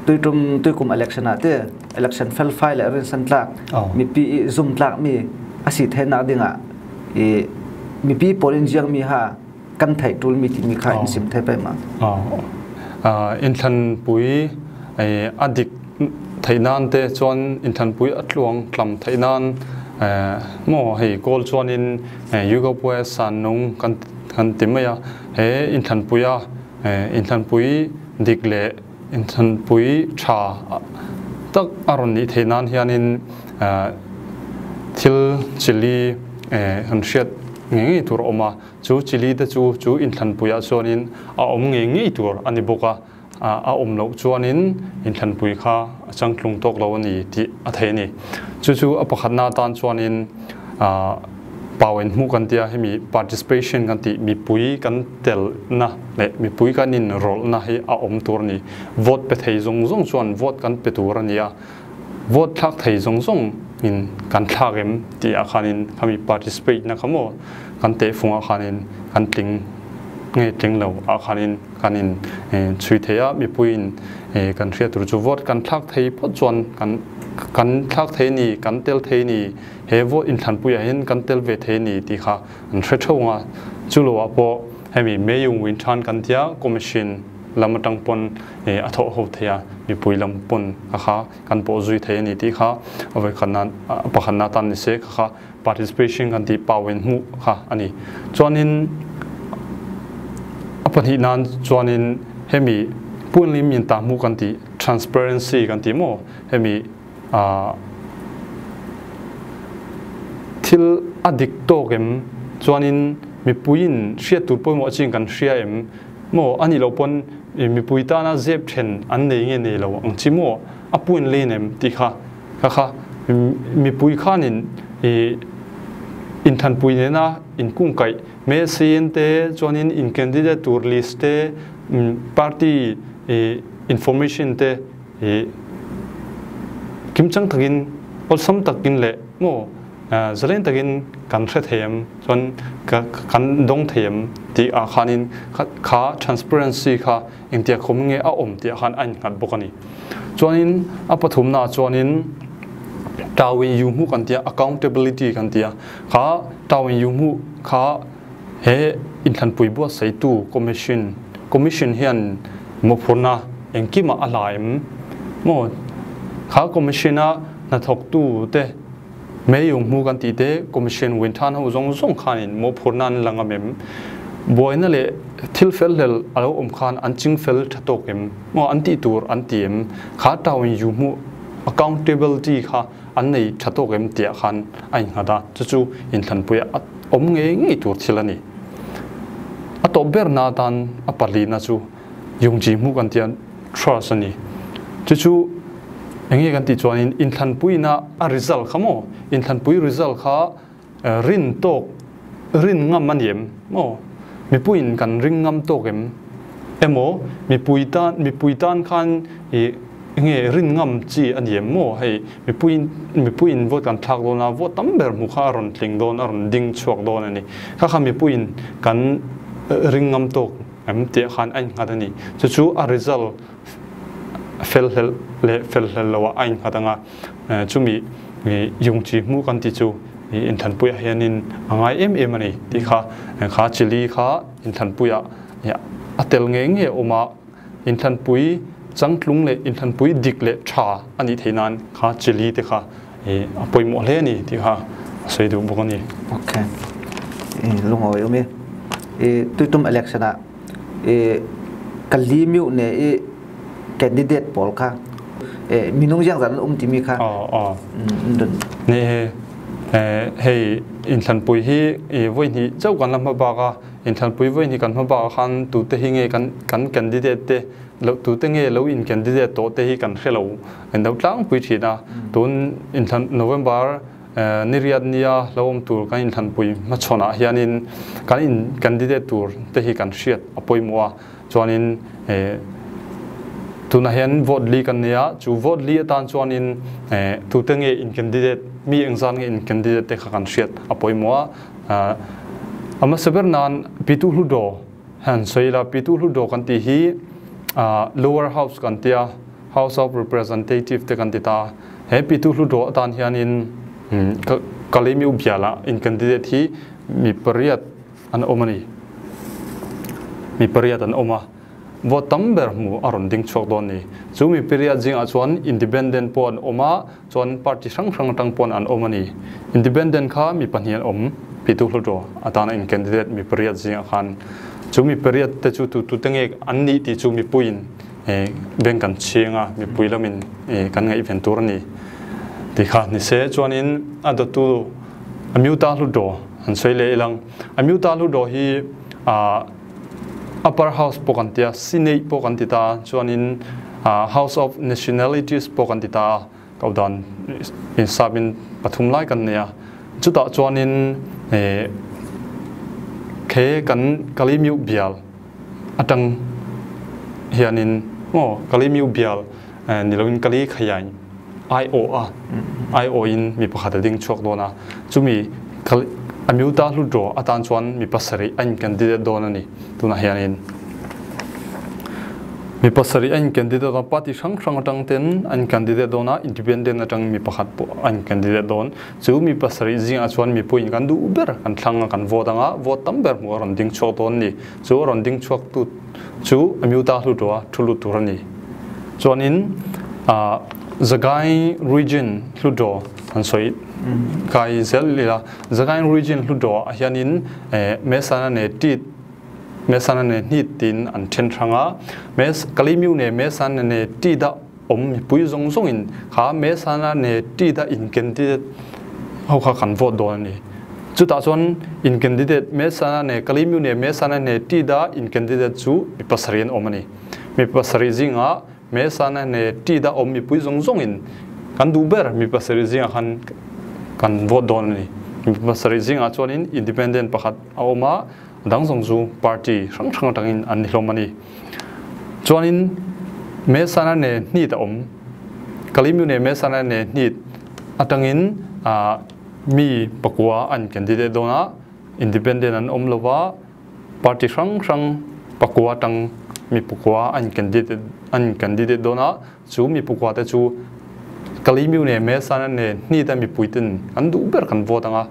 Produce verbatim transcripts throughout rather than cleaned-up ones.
Tuitum, tuikum election ah te, election felfai le rinsan tlak, oh, mipi i zum tlak mi a si theinak dingah i mipi pawl in ziang mi ha kan theih tul mi timi kha, oh, in sim thei pei ma. Oh. Ah, inthlanpui, eh, a dik theih nan te, chuan inthlanpui a tluang tlam theih nan, eh, maw hei kawl chuanin, eh, Yugopwe san nung kan, kan ti mai a, he inthlanpui a, eh, inthlanpui dik leh inthlanpui ṭha tak a rawn nih theih nan hianin, ah, thil chili, eh, han hriat ngei ngei tur a awm a, chu chili te chu, chu inthlanpuiah chuanin a awm ngei ngei tur a ni bawk a, a, a awm loh chuanin inthlanpui kha a changtlung tawk lo a ni tih a theih a ni. Chu chu a pakhatna atan chuanin, ah, pau en hmuh kan tia, hemi participation kan tih, mipui kan telna leh mipui kan inrawlhna hi a awm tur a ni. Vote pe thei zawng zawng chuan vote kan pe tur a ni a, vote thlak thei zawng zawng in kan thlak em tih ah khanin, khami participate na kha maw, kan tehfungah khanin kan tling nge tling lo ah khanin kan in, eh, chhui thei a, mipuiin, eh, kan hriat tur chu vote kan thlak thei phawt chuan kan, kan thlak thei ni, kan tel thei ni, he vote inthlanpuiah hian kan tel ve thei ni tih kha an hre ṭheuh ang a. Chu lo ah pawh hemi Mayung Win Than kan tia, commission lam aṭang pawn, eh, a thawh ho thei a, mipui lam pawn kha kha kan pawh zui thei a ni tih kha a vawi khatna, a pakhatna atan ni se kha kha participation kan tih, pau en hmuh kha a ni. Chuanin a pahnih nan chuanin hemi puan lim min ta hmuh kan tih, transparency kan tih maw, hemi, ah, thil a dik tawk em, chuanin mipuiin hriat tur pawimawh chin kan hria em, maw, a nih loh pawn, i, mipui tana zep ṭhen an nei nge nei lo ang chi maw, a puan len em tih kha, kha kha, mm, mipui khanin, i, inthlanpui nena inkungkaih, message te chuanin in candidate tur list te, mm, party, i, information te, i, kimchang takin, awlsam takin leh maw, ah, zalen takin kan hre thei em, chuan ka, kan dawng thei em tih ah khanin kha, kha transparency kha engtia khawm nge a awm tih ah khan a innghat bawk a ni. Chuanin a pathumna ah chuanin tau in yu hmuh kan tia, accountability kan tia. Kha tau in yu hmuh kha he inthlanpui buatsaitu commission, commission hian mawhphurhna engkimah a hla em? Maw, kha commission-a hnathawktu te, Mayung hmuh kan tih te, commission Win Than ho zawng zawng khanin mawhphurhna an la ngam em? Buaina leh thil felhlel a lo awm khan an chingfel ṭha tawk em? Maw, an tih tur an ti em? Kha tau in yu hmuh, accountability kha an nei ṭha tawk em tih ah khan a innghat a, chu chu inthlanpuiah a awm ngei ngei tur thil a ni. A tawp berna atan a palina chu Yungji hmuh kan tia, trust a ni. Chu chu eng nge kan tih chuanin inthlanpuina a result kha maw, inthlanpui result kha, eh, rin tawk, rin ngam a ni em maw? Mipuiin kan ring ngam tawk em? Emaw, mipui tan, mipui tan khan i nge rin ngam chi a ni em maw? Hei, mipuiin, mipuiin vote kan thlak dawn a, vote tam ber hmu kha a rawn tling dawn, a rawn ding chhuak dawn a ni. Kha kha mipuiin kan, eh, ring ngam tawk em tih ah khan a innghat a ni. Chu chu a result felhlel leh felhlel lo ah a innghat ang a, eh, chumi, eh, Yungji hmuh kan tih chu, eh, inthlanpuiah hianin a ngai em em a ni tih kha, eh, kha chili kha inthlanpuiah, eh, a tel ngei ngei a awm a, inthlanpui changtlung leh inthlanpui dik leh ṭha a nih theih nan kha chili te kha, eh, a pawimawh hle a ni tih kha a sawi duh bawk a ni. Ok. Eh, lungawi awm e. Eh, tuitum election-ah, eh, Kalay Myo ne i candidate pawl kha, eh, minung ziang zat an um timi kha. Aw, aw. Mm, mm, dun. Ni he, eh, hei, inthlanpui hi, eh, vawi hnih chauh kan la hma bak a, inthlanpui vawi hnih kan hma bak khan tute hi nge kan, kan candidate te, lo, tute nge lo in candidate tawh te hi kan hre lo, kan lo tlangpui ṭhin a. Mm. Tun inthlan November, eh, ni riat nia lo awm tur kan inthlanpui hmachhawnah hianin kan in candidate tur te hi kan hriat a pawimawh a. Chuanin, eh, tunah hian vote li kan nei a, chu vote li atan chuanin, eh, tute nge in candidate, mi engzat nge in candidate te kha kan hriat a pawimawh a. Ah, a hmasa ber nan Pyithu Hluttaw han sawi ila, Pyithu Hluttaw kan tih hi, ah, lower house kan tia, House of Representative te kan ti ta, he Pitu Hluttaw atan hianin, hmm, Ka-, Kalaymyo biala in candidate hi mi pariat an awm a ni. Mi pariat an awm a, vote tam ber hmu a rawn ding chhuak dawn ni. Chu mi pariat zingah chuan independent pawh an awm a, chuan party hrang hrang aṭang pawn an awm a ni. Independent kha mi pahnih an awm, Pitu Hluttaw atana in candidate mi pariat zingah khan. Chu mi pariat te chu tu, tute nge an nih tih chu mipuiin, eh, beng kan chhiang a, mipui lamin, eh, kan ngaihven tur a ni tih kha ni se. Chuanin a dawtu Amyotha Hluttaw han sawi leh ilang. Amyotha Hluttaw hi, ah, Upper House pawh kan ti a, Senate pawh kan ti ta, chuanin, ah, House of Nationalities pawh kan ti ta a. Kau dan insapin pathum lai kan nei a. Chutah chuanin, eh, khe kan Kalaymyo bial aṭang hianin, maw, Kalaymyo bial, eh, ni loin Kali Khayain aiawh a, aiawhin mi pakhat a ding chhuak dawn a. Chumi Kal-, Amyotha Hluttaw atan chuan mi pasarih a in candidate dawn a ni. Tunah hianin mi pasarih a in candidate dawn, party hrang hrang aṭang ten a in candidate dawn a, independent aṭang mi pakhat pawh a in candidate dawn. Chu mi pasarih zingah chuan mipuiin kan duh ber kan thlang a, kan vote ang a, vote tam ber hmu a rawn ding chhuak dawn a ni. Chu a rawn ding chhuaktu chu Amyotha Hluttaw a thu lut tur a ni. Chuanin, ah, Sagaing Region Hluttaw han sawi kai zel ila, Sagaing Region Hluttaw ah hianin, eh, Mesana ne Tit Mesana ne Hnit tiin an ṭhen hrang a, Mes-, Kalaymyo ne Mesana ne Tit a awm mipui zawng zawngin kha Mesana ne Tit a in candidate ho kha kan vote dawn a ni. Chutah chuan in candidate Mesana ne, Kalaymyo ne Mesana ne Tit a in candidate chu mi pasarih an awm a ni. Mi pasarih zingah Mesana ne Tit a awm mipui zawng zawngin kan duh ber mi pasarih zingah khan kan vote dawn a ni. Mi pasarih zingah chuanin independent pakhat a awm a, a dang zawng chu party hrang hrang aṭangin an ni hlawm a ni. Chuanin Mesana ne Hnit a awm, Kalaymyo ne Mesana ne Hnit aṭangin, ah, mi pakua an candidate dawn a, independent an awm lo va, party hrang hrang pakua aṭang mi pakua an candidate, an candidate dawn a, chu mi pakua te chu Kalaymyo ne Mesana ne Hnit a mipuiten an duh ber kan vote ang a,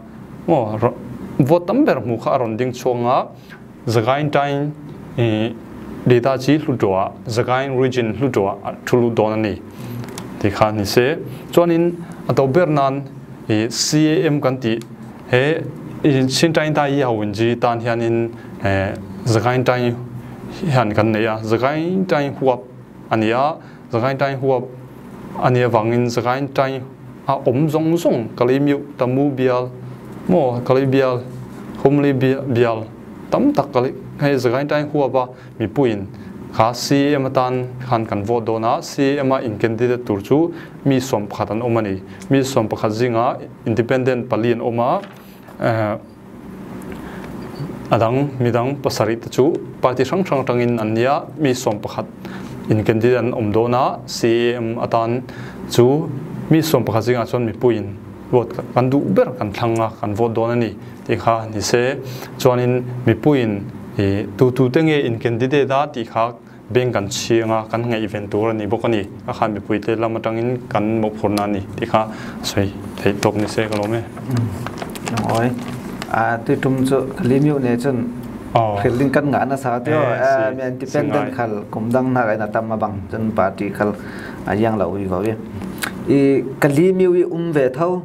maw, ro-, vote tam ber hmu kha a rawn ding chhuak ang a, Sagaing Tain, eh, Rithaci Hluttaw a, Sagaing Region Hluttaw a thu lut dawn a ni tih kha ni se. Chuanin a to ber nan, eh, C A M kan tih, he, eh, Chin Tain Tain Yau in ji tan hianin, eh, Sagaing Tain hian kan nei a, Sagaing Tain huap a ni a, Sagaing Tain huap a nih avangin Sagaing Tain a awm zawng zawng, Kalaymyo, Tamu bial, maw, Kali bial, Humli bia-, bial tam tak Kali, hei Sagaing Tain huap a mipuiin kha C A M atan khan kan vote dawn a, C A M a in candidate tur chu mi sawm pakhat an awm a ni. Mi sawm pakhat zinga independent pali an awm a, eh, a dang, midang pasarih te chu party hrang hrang aṭangin an nia, mi sawm pakhat in candidate an awm dawn a, C A M atan chu mi sawm pakhat zingah chuan mipuiin vote kan duh ber kan thlang a, kan vote dawn a ni tih kha ni se. Chuanin mipuiin, eh, tu tu te nge in candidate a tih kha beng kan chhiang a, kan ngaihven tur a ni bawk a ni. A khan mipuite lam aṭangin kan mawhphurhna a ni tih kha sawi theih tawk ni se ka lawm e. Mm. Awi. A, tui tum chu Kalaymyo ne chun, aw, hrilh ding kan ngah nasa tih aw. Eh, a, si, mi independent si ngai. Khal kum dang hna kan a tam a bang chun party khal a yang lo ui vau e. I Kalaymyo i um ve tho.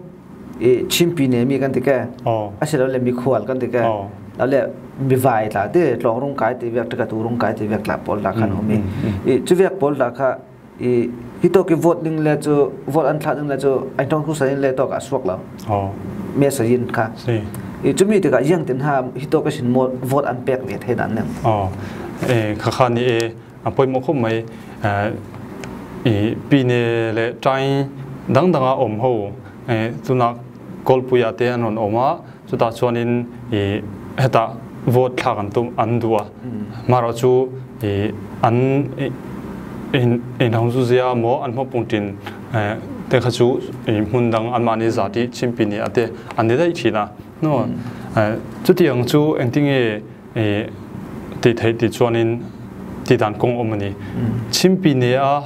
I Chinpi ne mi kan ti ke. Aw. A si lo le mikhual kan ti ke. Aw. Lo le mi vai tla ti, Tlawng rung kai ti vek, Tika tu rung kai ti vek tla pawl tla khan um i. Mm, mm, mm. I chu vek pawl tla kha, i, hi tawk i vote ding le chu, vote an thlah ding le chu, a inthawk thu sa ding le tawk a suak lo. Aw. Me sa yin kha. Si. I chu mi tikah ziang tin ha, hi tawk i sin maw, vote an pek ve thei dan nem. Aw. E, kha kha ni e. A pawimawh khawp mai, eh, i, Pyine leh ṭain dang danga awm ho, eh, tunah Kawlpuiah te an rawn awm a, chutah chuanin, i, hetah vote thlak an tum, an duh a. Mm. Mahse chu, i, an, i, in, inhawng zu zia maw, an hmawpung ṭin, eh, te kha chu, i, hmun dang anmahni zat hi Chinpi ni a te an ni daih ṭhin a. No. Mm. Eh, chutiang chu engtin nge, eh, tih theih tih chuanin tih dan kawng awm a ni. Mm. Chinpi nea,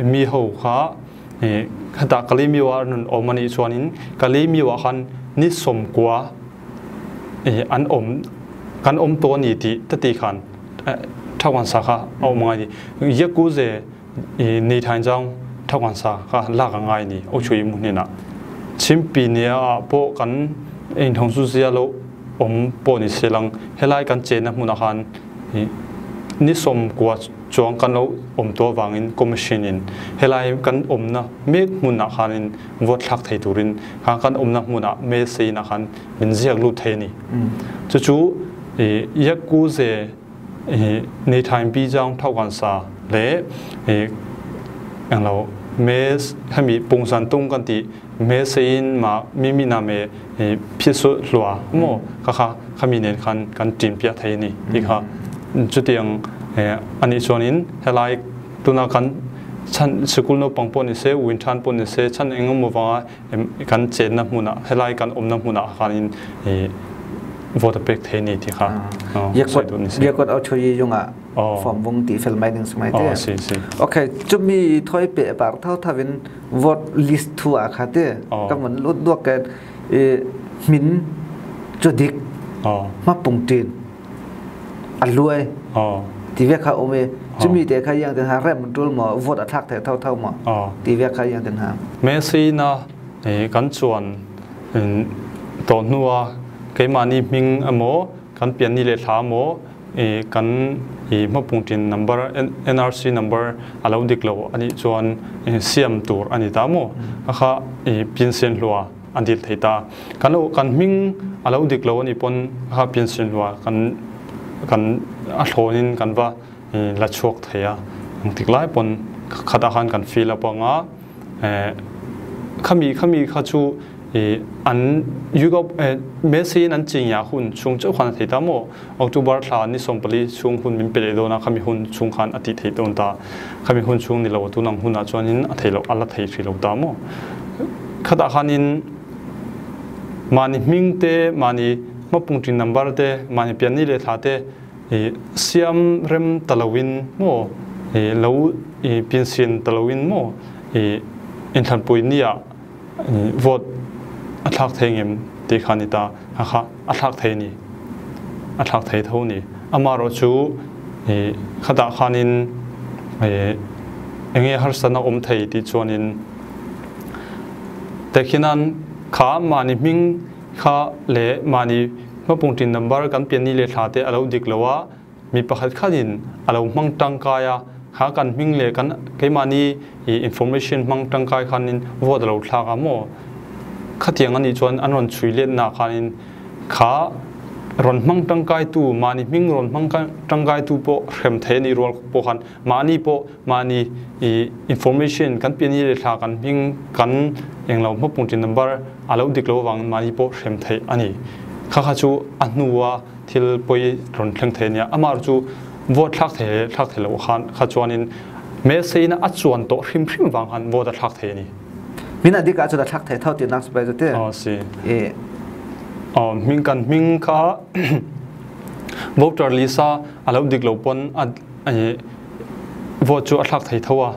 mi ho kha, eh, heta Kalaymyo ah an om a nih chuanin, Kalaymyo ah khan ni sawmkua, eh, an om, kan awm tawh a ni tih tati khan, eh, thaukansa kha a awm a ngai ni. Yakuze, eh, Neithainjang thaukansa kha lak a ngai ni, Aung San Suu Kyi hmun hnenah. Chinpi nia ah pawh kan inthawngzuzia lo awm pawh ni selang, helai kan chenna hmunah khan, eh, ni sawmkua chuang kan lo awm tawh avangin commission in helai kan awmna mek hmunah khanin vote thlak thei turin kha kan awmna hmunah message inah khan min ziak lut thei a ni. Mm. Chu chu, eh, Yakuze, eh, Neithainpijang thaukansa le, eh, englo, mes, hemi pungsan tung kan tih, message in mah mi mi na me, eh, phiatsuah hlua maw, Mm. kha kha, khami nen khan kan ṭinpiah thei a ni, tih kha. Mm. Chutiang, eh, a nih chuanin, helai tuna kan chhan, sikul naupang pawh ni se, uin ṭhan pawh ni se, chhan engemaw vanga, em, kan chenna hmunah, helai kan awmna hmunah khanin, eh, vote a pek thei a ni tih kha, Ah. oh, Yakuze sawi duh ni se. Yakuze Aung San Suu Kyi zungah Oh. form vung tih fel mai ding si mai Oh, te. si, si. Ok, chumi thawi peh bar tho thovin vote list thu ah kha te. Oh. Ka vun lut duak ke, eh, hmin chu dik, Oh. hmapung ṭin, a luai. Oh. Ti vek kha awm e. Oh. Chumi te kha iang te ha rem tul maw, vote a thlak thei tho tho maw. Oh. Ti vek kha iang te ha. Message na, eh, kan chuan, mm, tawh hnua, keimahni hming emaw, kan pianni leh thla emaw, eh, kan, eh, hmapung ṭin number, N-, N R C number a lo dik lo a nih chuan, eh, siam tur a ni ta maw? Mm. Kha kha, eh, pinsian hlua a dil thei ta. Kan lo, kan hming a lo dik lo a ni pawn kha pinsian hlua kan, kan a thlawnin kan va, eh, la chhuak thei a. Engtik lai pawn khatah khan kan fill up ang a. Eh, khami, khami kha chu, eh, an, you go, eh, message in an ching ya hun chhung chauh khan a thei ta maw? October thla ni sawmpali chhung hun min pe leh dawn a, khami hun chhung khan a tih theih dawn ta. Khami hun chhung ni lo, tun ang hunah chuanin a thei lo, a la thei hrih lo ta maw? Khatah khanin mahni hming te, mahni hmapung ṭin number te, mahni pianni leh thla te, eh, siam rem ta loin maw, eh, lo, eh, pinsian ta loin maw, eh, inthlanpui ni ah, eh, vote a thlak thei ngem tih kha ni ta, a kha a thlak thei ni, a thlak thei tho ni. Amaherawhchu, eh, khatah khanin, eh, enge harsatna awm thei tih chuanin, tekhinan kha mahni hming kha leh mahni hmapung ṭin number kan pianni leh thla te a lo dik lo a, mi pakhat khatin a lo hmang ṭangkai a, kha kan hming leh kan, keimahni i information hmang ṭangkai khanin vote a lo thlak a maw? Khatiang a nih chuan an rawn chhui letna khanin kha rawn hmang ṭangkaitu, mahni hming rawn hmang ṭangkaitu pawh hrem thei a nih rual pawh khan mahni pawh mahni i information kan pianni leh thla kan hming kan englo hmapung ṭin number a lo dik lo avangin mahni pawh hrem theih a ni. Kha kha chu a hnua thil pawi rawn thleng thei a nia. Amaherawhchu vote thlak thei leh thlak thei loh khan kha chuanin message-na a chuan tawh hrim hrim vang khan vote a thlak thei a ni. Min a dikah chuan a thlak thei tho tih nak sipai chu te. Aw, si. E. Aw, hming kan hming kha voter list-a a lo dik lo pawn a, e, vote chu a thlak thei tho a.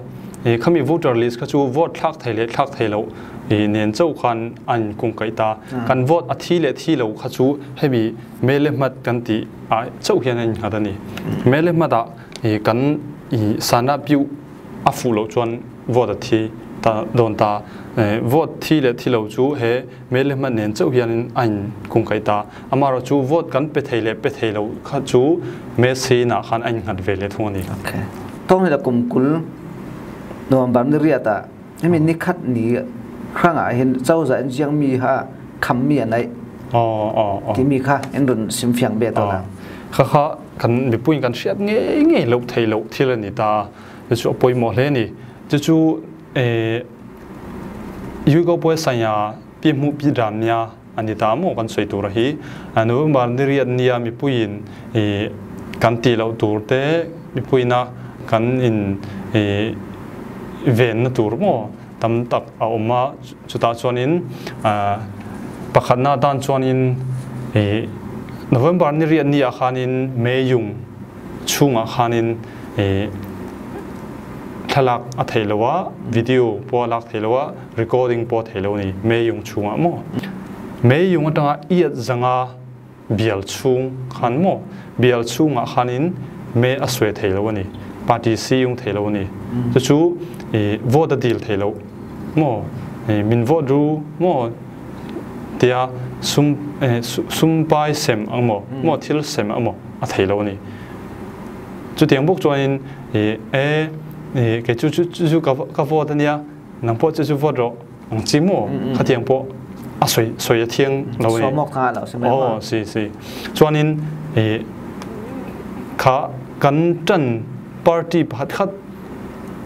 E, khami voter list kha chu vote thlak thei leh thlak thei loh, e, nen chauh khan a inkungkaih ta. Ah. Kan vote a thi leh thi lo kha chu hemi mele hmat kan tih ah chauh hian a innghat a ni. Mele hmatah, e, kan, e, sana piuh a fuh loh chuan vote a thi ta dawn ta. E, vote thi leh thi lo chu he mele hmat nen chauh hianin a inkungkaih ta. Amaherawhchu vote kan pe thei leh pe thei lo kha chu message-na khan a innghat ve leh thung a ni. Ok. Thawng hnih leh kum kul November ni riatah, hemi ni khat ni hrangah hian Chozah Inziak mi ha kham mi a naih. Aw, aw, aw. Tih mi kha in rawn simfiang ve tawh la. Aw. Kha kha kan mipuiin kan hriat ngei ngei loh theih loh thil a ni ta. Chu chu a pawimawh hle a ni. Chu chu, eh, Yugo Poe Sanya Pi Hmuh Pi Dam nia a ni ta maw kan sawi tur a hi. A, November ni riat nia mipuiin, eh, kan tih loh tur te, mipuiina kan in, eh, venna tur maw tam tak a awm a, chutah chuanin, a, pakhatna atan chuanin, eh, November ni riat ni ah khanin Mayung chhungah khanin, eh, thlalak a thei lo a, video pawh a lak thei lo a, recording pawh a thei lo a ni, Mayung chhungah maw. Mayung aṭanga i at zanga bial chhung khan maw, bial chhungah khanin me a suai thei lo a ni, party siung thei lo a ni. Chu chu, eh, vote a dil thei lo maw, eh, min vote ru maw, tia sum, eh, su-, sumpai sem ang maw, maw thil sem ang maw, a thei lo a ni. Chutiang bawk chuanin, eh, eh, eh, kei chu, chu, chu, chu ka, ka vote a nia, nang pawh chu, chu vote rawh, ang chi maw, khatiang pawh a sawi, sawi a thiang lo a ni. Sawmawk thanga lo si mai maw? Aw, si, si. Chuanin, eh, kha kan ṭan party pakhat khat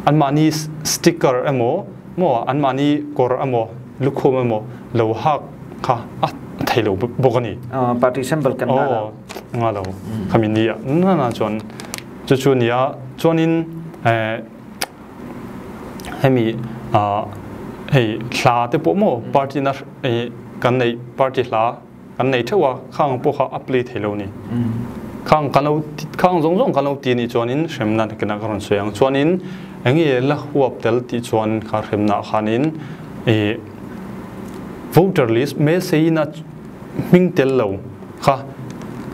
anmahni s-, sticker emaw, maw, anmahni kawr emaw, lukhum emaw lo hak kha a thei lo b-, bawk a ni. Ah, party symbol kan nga lo. Aw, nga lo. Khami ni a, nana chuan chu chu nia. Chuanin, eh, hemi, ah, hei, hla te pawh maw, party na, eh, kan neih party hla kan nei theuh a, khang pawh kha a play thei lo ni. Khang kan lo ti, khang zawng zawng kan lo ti ni chuanin hremna kena ka rawn sawi ang. Chuanin eng nge la huap tel tih chuan kha hremna khanin, eh, voter list, me seina hming tel lo kha,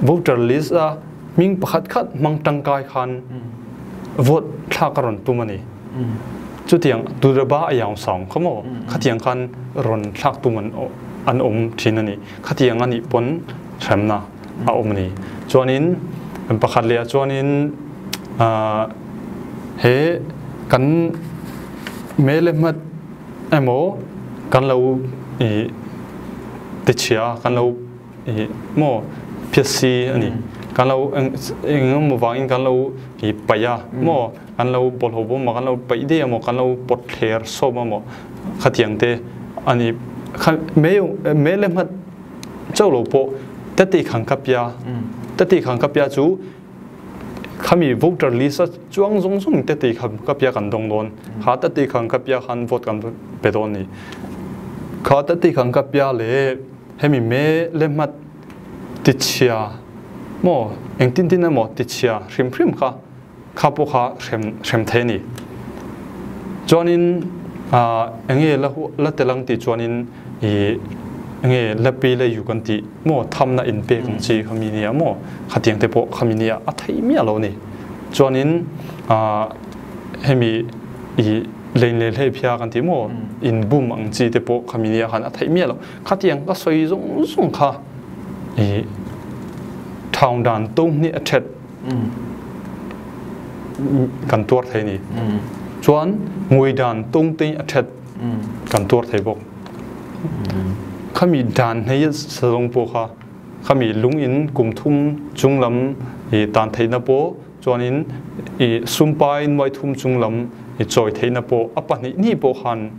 voter list a hming pakhat khat hmang ṭangkai khan vote thlak a rawn tum a ni. Chutiang Duraba a yang sang kha maw, khatiang khan rawn thlak tum an, an awm ṭhin a ni. Khatiang a nih pawn hremna a awm a ni. Chuanin pakhat leh ah chuanin, ah, he kan me le hmat emaw kan lo, eh, tichhia, kan lo, eh, maw, phiatsi a ni. Kan lo eng, eng emaw vangin kan lo, eh, paih a maw, kan lo bawlhhlawh bawm a, kan lo paih daih a maw, kan lo pawt thler sawm a maw, khatiang te a ni. Kha, me, me le hmat chauh lo pawh Tate Khangkapia, Tate Khangkapia chu khami voter list a chuang zawng zawng Tate Khangkapia kan dawng dawn. Kha Tate Khangkapia khan vote kan pe dawn ni. Kha Tate Khangkapia leh hemi me le hmat tichhia maw, engtin tin emaw tichhia hrim hrim kha, kha pawh kha hrem, hrem thei a ni. Chuanin, ah, eng nge la hu-, la tel ang tih chuanin, i, eng nge la pi la yu kan tih maw, thamna inpek ang chi khami nia maw, khatiang te pawh khami nia a theih miah lo a ni. Chuanin, ah, hemi, i, lein leh hlephia kan tih maw, inbum ang chi te pawh khami nia khan a theih miah lo. Khatiang ka sawi zawng zawng kha, i, thawng dan to hnih a ṭhat kan tuar thei a ni. Chuan ngui dan to hnih a ṭhat kan tuar thei bawk. Khami dan hneih a sa zawng pawh kha, khami lung in kum thum chung lam, i, tan theihna pawh, chuanin, i, sumpai nuai thum chung lam, i, chawi theihna pawh, a pahnih ni pawh khan,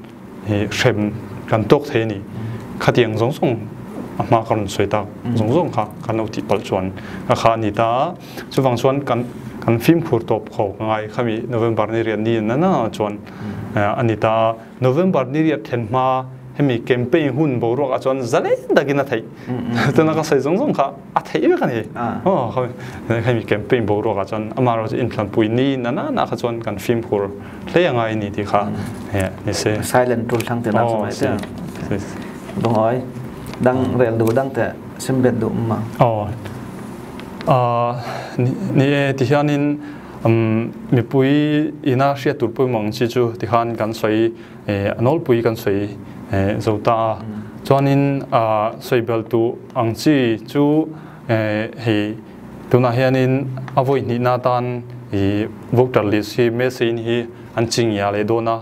i, hrem kan tawk thei a ni. Khatiang zawng zawng a hma ka rawn sawi tak zawng zawng kha kan lo tih palh chuan a kha a ni ta. Chuvang chuan kan, kan fimkhur tawp khawp ka ngai, khami November ni riat ni nana chuan, eh, a ni ta. November ni riat thlen hma hemi campaign hun boruakah chuan zalen takin a theih. Tuna ka sawi zawng zawng kha a theih vek a ni. Aw, kha, hemi campaign boruakah chuan amaherawhchu inthlanpui ni nana na kha chuan kan fimkhur hle a ngai a ni tih kha. He, ni se. Silent tul thlang te lak mai te. Bungawi, dang rel duh dang te sim bet duh ma. Aw. Ah, ni, ni e, ti hianin, um, mipui ina hriat tur pawimawh ang chi chu ti khan kan sawi, eh, a nawlpui kan sawi, eh, zo ta a. Chuanin, ah, sawi beltu ang chi chu, eh, hei, tunah hianin a vawi hnihna tan i voter list hi, me seiin hi an ching ngia leh dawn a.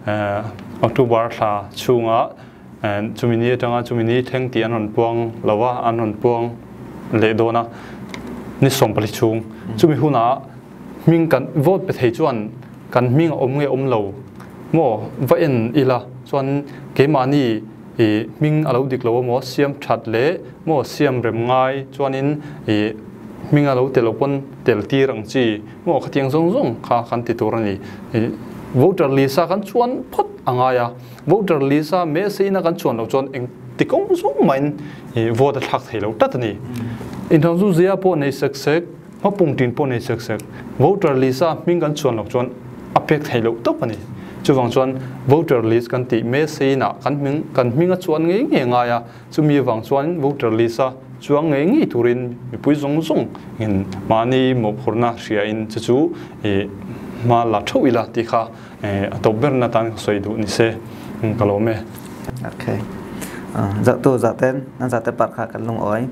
Eh, October thla chhungah, eh, chumi ni aṭanga, chumi ni thleng tih an rawn puang lo a, an rawn puang leh dawn a, ni sawmpali chhung. Chumi hunah hming kan vote pe thei chuan kan hming a awm nge awm lo maw, va en ila chuan keimahni i hming a lo dik lo a maw, siam ṭhat leh maw, siam rem ngai chuanin i hming a lo tel lo pawn tel tir ang chi maw, khatiang zawng zawng kha kan ti tur a ni. I voter list-a kan chuan phawt a ngai a, voter list-a me seiin kan chuan lo chuan engti kawng zawng mahin i vote a thlak thei lo tlat a ni. Inthawk chu zia pawh nei sek sek, hmapung tin pawh nei sek sek. Voter list-a hming kan chuan lo chuan a pek thei lo tawp a ni. Chuvang chuan voter list kan tih message-inah kan hming, kan hming a chuan ngei ngei ngai a, chumi vang chuan voter list-a chuang ngei ngei turin mipui zawng zawng in mahni mawhphurhna hriain chu chu, eh, hma la theuh ila tih kha, eh, a tawp berna tan ka sawi duh ni se, ka lawm e. Ok. Ah, zahtu zahten, nan zahte par kha kan lungawi.